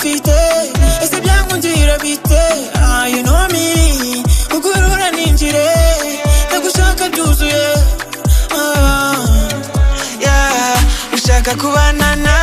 Ntagufite ese byangungira bite? Ah, you know me, ugurura ninjire, ndagushaka byuzuye. Ah, yeah. Ushaka kubana nanjye?